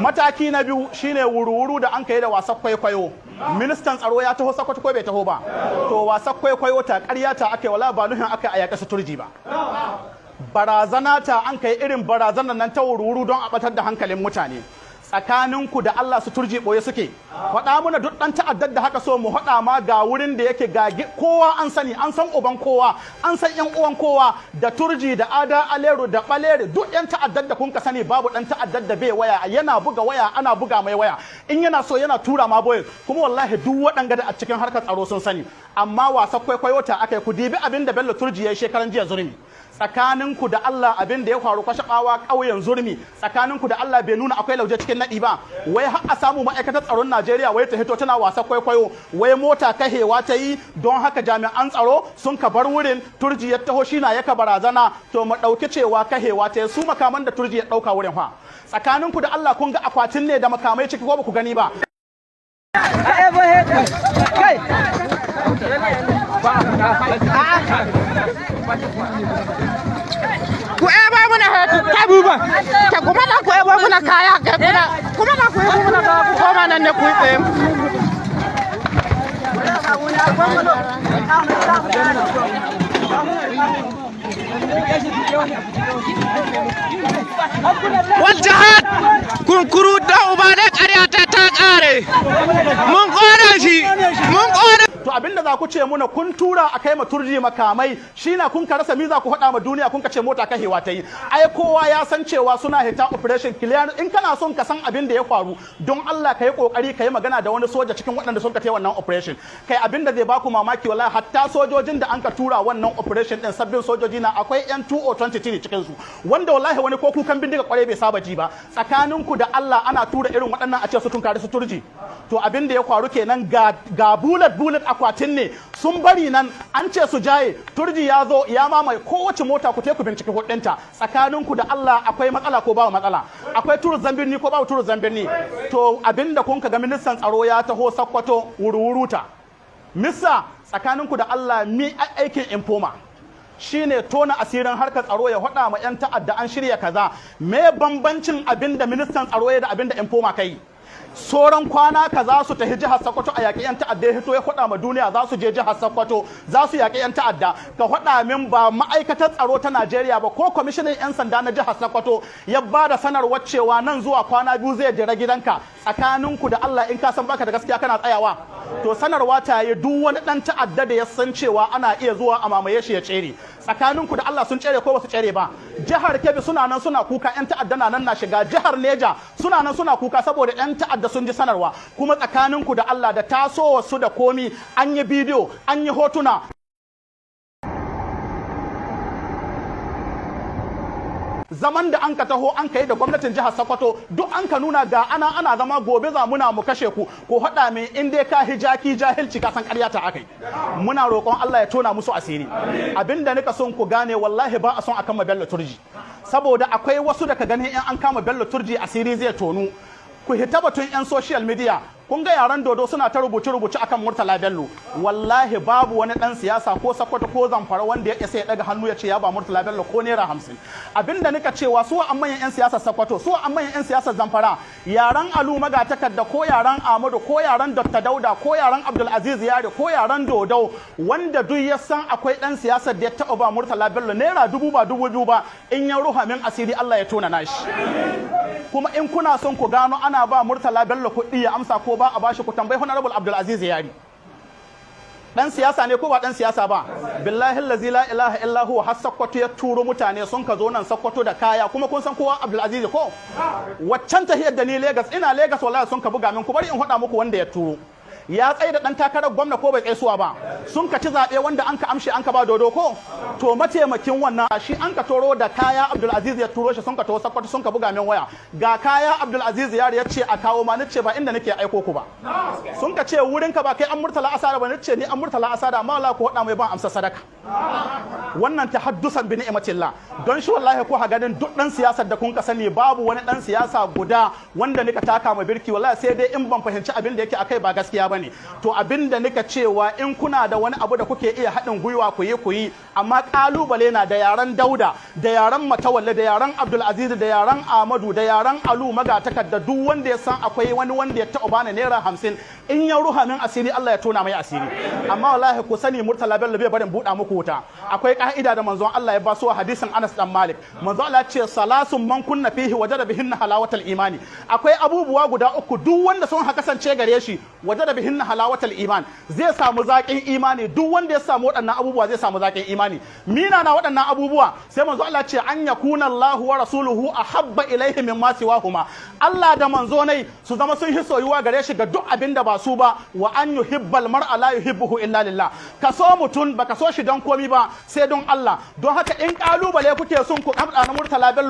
Mataki na biyu shine wuru-wuru da an kai da wasan kwaikwayo. Ministan tsaro ya taho Sokoto ko bai taho ba? To, wasan kwaikwayo ta, ƙarya ta aka yi, wala ba nuhin aka a yaƙi su Turji ba. Barazana ta an kai, irin barazanar nan ta wuru-wuru don a batar da hankalin mutane. Tsakaninku da Allah, su Turji ɓoye suke? Faɗa muna duk ɗan ta'addar da haka so mu faɗa ma ga wurin da yake, ga kowa an sani, an san uban kowa, an san yan uwan kowa, da Turji da Ada Aleru da Balere, duk yan ta'addar da kun ka sani, babu ɗan ta'addar da bai waya. Yana buga waya, ana buga mai waya, in yana so yana tura ma boye. Kuma wallahi duk waɗanga da a cikin harkar tsaro sun sani, amma wasa kwaikwayo ta aka yi. Ku dibi abin da Bello Turji ya yi shekaran jiya Zurmi. Tsakaninku da Allah, abin da ya faru kwashaɓawa ƙauyen Zurmi, tsakaninku da Allah, bai nuna akwai lauje cikin naɗi ba? Wai har a samu ma'aikatar tsaron Najeriya wai ta hito tana wasa kwaikwayo, wai mota kahewa ta yi, don haka jami'an tsaro sun ka bar wurin, Turji ya taho shi na yaka barazana. To, mu ɗauki cewa kahewa ta yi, su makaman da Turji ya ɗauka wurin fa, tsakaninku da Allah, kun ga akwatin ne da makamai ciki ko ba ku gani ba? Kai! Ku eba muna hetu ta buba. Ka kuma na ku eba muna kaya kai kuna kuma na ku eba muna kaya, ku koma nan ne ku yi tsaye. Wal jihad kunkuru da uba da ƙarya ta ta ƙare. Mun ƙone shi. Mun ƙone. To, abinda za ku ce muna, kun tura a kai ma Turji makamai, shi na kun ka rasa mi za ku faɗa ma duniya, kun ka ce mota kahewa ta yi. Ai kowa ya san cewa suna hita operation clear. In kana son ka san abin da ya faru, don Allah ka yi kokari ka yi magana da wani soja cikin waɗanda sun ka tai wannan operation. Kai, abin da zai baku mamaki, wallahi hatta sojojin da an ka tura wannan operation din, sabbin sojoji na, akwai yan 2023 cikin su, wanda wallahi wani ko kukan bindiga kwarai bai saba ji ba. Tsakaninku da Allah, ana tura irin waɗannan a ce su tunkari su Turji? To, abin da ya faru kenan. Ga bullet bullet akwatin ne sun bari nan, an ce su jaye. Turji ya zo ya mamaye kowace mota, ku ku binciki hudinta. Tsakaninku da Allah, akwai matsala ko babu matsala? Akwai turu zambirni ko babu turu zambirni? To, abinda kun ga ministan tsaro ya taho Sakkwato, wuruwuruta misa. Tsakaninku da Allah, mi aikin informer shine tona asirin harkar tsaro, ya faɗa ma 'yan ta'adda an shirya kaza. Me bambancin abinda ministan tsaro ya da abinda informer kai? Sauran kwana kaza su tafi jihar Sokoto a yaƙi 'yan ta'adda, ya hito ya faɗa ma duniya za su je jihar Sokoto, za su yaƙi 'yan ta'adda. Ka faɗa min, ba ma'aikatar tsaro ta Najeriya ba, ko kwamishinan 'yan sanda na jihar Sokoto ya ba da sanarwar cewa nan zuwa kwana 2 zai jira gidanka, tsakaninku da Allah, in ka san baka da gaskiya, kana tsayawa? To, sanarwa ta yi, duk wani ɗan ta'adda da ya san cewa ana iya zuwa a mamaye shi ya tsere. Tsakaninku da Allah, sun tsere ko ba su tsere ba? Jihar Kebbi suna nan suna kuka, 'yan ta'adda na nan na shiga. Jihar Neja suna nan suna kuka saboda 'yan ta'adda sun ji sanarwa. Kuma tsakaninku da Allah, da tasowa su da komi, an yi bidiyo, an yi hotuna. Zaman da an ka taho an ka yi da gwamnatin jihar Sokoto, duk an ka nuna ga ana zama gobe za muna mu kashe ku. Ko haɗa min, in dai ka hijaki jahilci, ka san ƙarya ta akai. Muna roƙon Allah ya tona musu asiri. Abinda nika son ku gane, wallahi ba a son a kama Bello Turji, saboda akwai wasu da ka gani in an kama Bello Turji asiri zai tonu. Ku hita batun 'yan social media. Kun ga yaran dodo suna ta rubuce-rubuce akan Murtala Bello. Wallahi babu wani dan siyasa ko Sakkwato ko Zamfara wanda ya isa ya daga hannu ya ce ya ba Murtala Bello ko naira 50. Abinda nika cewa, su an manyan 'yan siyasar Sakkwato, su an manyan 'yan siyasar Zamfara, yaran Alu Magatakarda ko yaran Ahmadu ko yaran Dr. Dauda ko yaran Abdul Aziz Yari ko yaran Dodo, wanda duk ya san akwai dan siyasar da ya taɓa ba Murtala Bello naira 1000 ba 2000 ba, in ya ruha min asiri, Allah ya tona nashi. Kuma in kuna son ku gano ana ba Murtala Bello kuɗi ya amsa ko ba a bashi, ku tambayi Honorable Abdul Aziz Yari. Dan siyasa ne ko ba dan siyasa ba? Billahi allazi la ilaha illa huwa, har Sakkwato ya turo mutane sun ka zo nan Sakkwato da kaya. Kuma kun san kowa Abdul Aziz ko waccan tahiyar da ni Lagos, ina Lagos wallahi sun ka buga min. Ku bari in faɗa muku wanda ya turo. Ya tsaye da dan takarar gwamna ko bai tsaisuwa ba? Sun ka ci zaɓe wanda an ka amshe an ka ba Dodo ko? To, mataimakin wannan shi an ka toro da kaya, Abdul Aziz ya turo shi. Sun ka taho Sakkwato, sun ka buga min waya, ga kaya Abdul Aziz Yari ya ce a kawo ma. Nace ba inda nake aiko ku ba. Sun ka ce wurin ka ba kai an Murtala Asada ba? Nace ni an Murtala Asada, amma wallahi ku faɗa mai ban amsa sadaka. Wannan tahaddusan bi ni'matillah. Don shi wallahi ko ha ganin duk dan siyasar da kun ka sani, babu wani dan siyasa guda wanda nika taka ma birki wallahi, sai dai in ban fahimci abin da yake akai ba gaskiya. Bane. To, abinda nika cewa, in kuna da wani abu da kuke iya haɗin gwiwa, ku yi, ku yi. Amma kalubale na da yaran Dauda, da yaran Matawalle, da yaran Abdulaziz, da yaran Ahmadu, da yaran Alu Magatakarda. Duk wanda ya san akwai wani wanda ya taɓa bani ₦50, in ya ruha min asiri, Allah ya tona mai asiri. Amma wallahi ku sani, Murtala Bello bai barin buɗa muku wuta. Akwai ka'ida da manzon Allah ya ba su a hadisin Anas dan Malik. Manzon Allah ya ce: ثلاث من كن فيه وجد بهن حلاوة الإيمان. Akwai abubuwa guda uku, duk wanda sun kasance gare shi, وجد بهن حلاوة الإيمان, zai samu zaƙin imani. Duk wanda ya samu waɗannan abubuwa zai samu zaƙin imani. Mina na waɗannan abubuwa? Sai manzo Allah ce: أن يكون الله ورسوله أحب إليه مما سواهما. Allah da manzo nai su zama sun hi soyuwa gare shi ga duk abin da ba su ba. وأن يحب المرء لا يحبه إلا لله. Ka so mutum, baka so shi don komi ba sai don Allah. Don haka in kalubale kuke son ku kamɗa na Murtala Bello.